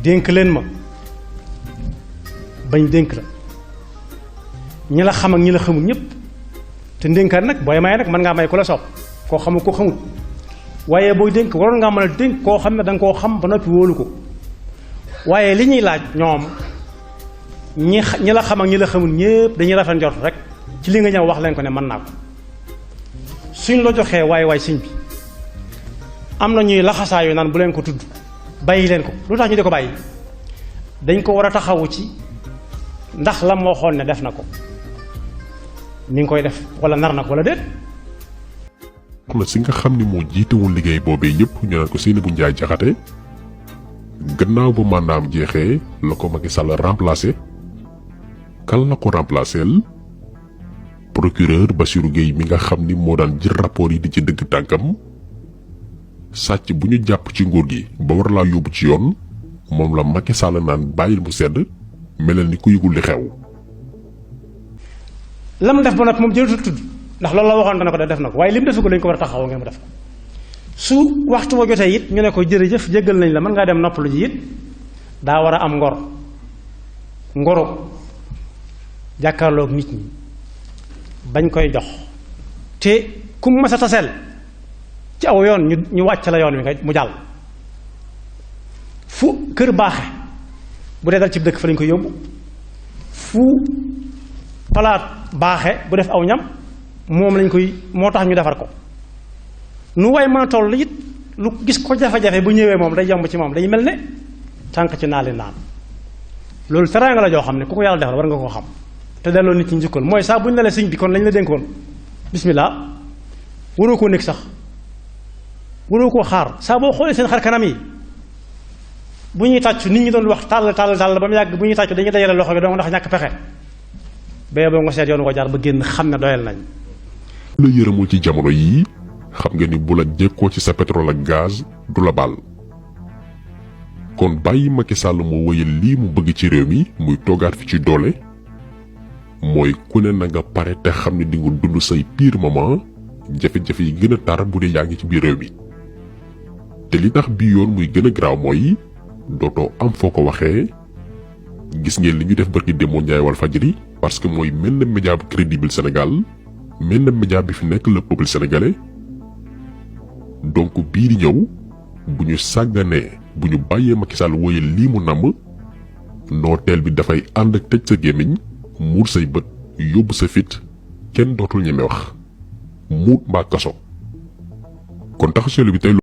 dénk leen ma bañ dénk la ñi la xam ak ñi la xamul ñëpp te ndénkaat nag booy may nag mën ngaa may ku la soob koo xamul koo xamul waaye booy dénk waroon ngaa mën a dénk koo xam ne da nga koo xam ba noppi wóolu ko waaye li ñuy laaj ñoom ñi la xam ak ñi la xamul ñëpp dañuy rafet njort rek ci li nga ñëw wax leen ko ne mën naa ko suñ la joxee waay sëñ bi am na ñuy laxasaayu naan bu leen ko tudd bàyyi leen ko lu tax ñu di ko bàyyi dañ ko war a taxawu ci ndax la moo xool ne def na ko mi ngi koy def wala nar na ko wala déet. na si nga xam ni moo jiitewul liggéey boobee yëpp ñu naan ko Seynabou Ndiaye Diakhaté gannaaw ba mandaam jeexee la ko Macky Sall remplacé kal la ko remplaceel procureur Bassirou Gueye mi nga xam ni moo daan jël rapport yi di ci dëgg tànkam sàcc bu ñu jàpp ci nguur gi ba war laa yóbbu ci yoon moom la Macky Sall naan bàyyil mu sedd melal ni ku yëgul li xew. lam def ba noppi moom jëlatul tudd ndax loolu la waxoon dana ko def na ko waaye lim defu ko lañ ko war a taxawoo ngeen mu def ko su waxtu wa jotee it ñu ne ko jërëjëf jéggal nañ la mën ngaa dem noppalu ji it daa war a am ngoro jàkkaarloog nit ñi bañ koy jox te ku mu mas a taseel ci aw yoon ñu wàcc la yoon wi nga mu jàll fu kër baaxe bu dee dal ci dëkk fa lañ koy yóbbu fu palaat baaxe bu def aw ñam moom lañ koy moo tax ñu defar ko nu way mën a toll it lu gis ko jafe-jafe bu ñëwee moom day yomb ci moom day mel ne tànk ci naali naan loolu teraanga la joo xam ne ku ko yàlla defal war nga koo xam te delloo nit ñi njukkal mooy saa bu ñu la sëñ bi kon lañ la dénkoon bismillah waroo koo nekk sax waroo koo xaar saa boo xoolee seen xar kanam yi bu ñuy tàccu nit ñi doon wax tàll ba mu yàgg bu ñuy tàccu dañuy dajale loxo bi dong ndax ñàkk pexe bee boo nga seet yoon ko jaar ba génn xam ne doyal nañ. la yërëmul ci jamono yii xam nga ni bu la jekkoo ci sa pétrole ak gaz du la baal kon bàyyi Macky Sall moo wëyal lii mu bëgg ci réew mi muy toogaat fi ci doole mooy ku ne na nga pare te xam ne di nga dund say pire moment jafe-jafe yi gën a tar bu dee yaa ngi ci biir réew mi te li tax bii yoon muy gën a garaaw mooy dootoo am foo ko waxee gis ngeen li ñu def barki démb Ndiaye Walfadjri parce que mooy mel na média bu crédible Sénégal mel na média bi fi nekk le peuple sénégalais donc bii di ñëw bu ñu sàgganee bu ñu bàyyee Macky Sall wóoyal lii mu namm nooteel bi dafay ànd ak tëj sa gémmiñ muur say bët yóbbu sa fit kenn dootul ñeme wax muut mbaa kaso kon tax seelu bi tey